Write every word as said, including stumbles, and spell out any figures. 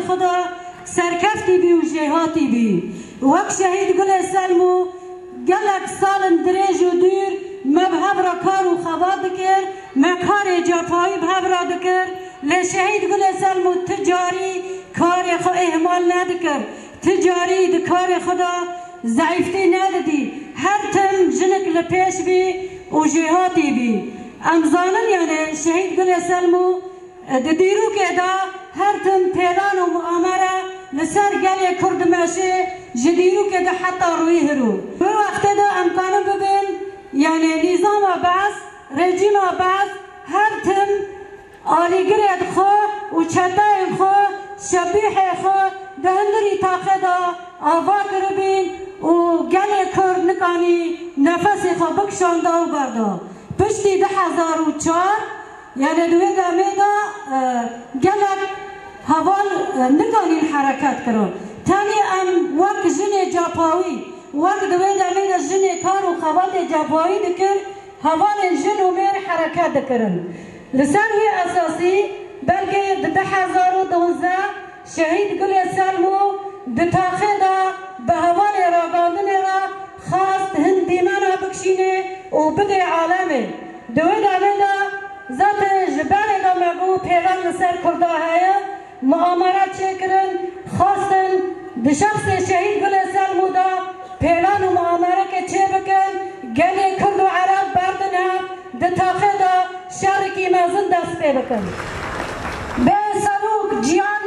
Xweda serkeftî bî û jêhatî bî. Wek şehîd Gulê Selmû gelek sal in dirêj û dûr me bi hev re kar û xebat dikir, me karê cepayî bi hev re dikir. Lê şehîd Gulê Selmû ti carî karê xwe îhmal nedikir. Ti carî di karê xwe de zeîftî nedidî. Her tim jinik li pêş bî û jêhatî bî. Em zanin, yanê şehîd Gulê Selmû Di dîrokê de her tim pêlan û muamere li ser gelê Kurd dimeşe, ji dîrokê de heta rûyê hiro. Wê wextê de em kanin bibin, yanê nîzama Be'es, rejîma Be'es her tim alîgirên xwe û çeteyên xwe, şebîhê xwe di hundirî taxê de ava kiribîn û gelê Kurd nikanî nefesê xwe bikişanda û berda. Piştî du hezar û çar, Yanê di wê demê de, e, gelek heval, e, nikanîn hereket kirin. Tenê em wek jinê cepawî, wek di wê demê de jinê kar û xebatê cepawî dikir, hevalên jin û mêr hereket dikirin. Li ser wî esasî, belkê di du hezar û duwazdeh Şehîd Gulê Selmû di taxê de bi hevalê ragihandinê re xwest hin dîmena bikişîne û bidê alemê. Di wê demê de zaten ji berê de me bû pêlan li ser Kurda heye, muamere çêkirin, xwestin di şexsê Şehîd Gulê Selmû de pêlan û muamereke çêbikin, gelê Kurd û Ereb berdin hev, di taxê de şerekî mezin dest pê bikin. Bê serok ciyan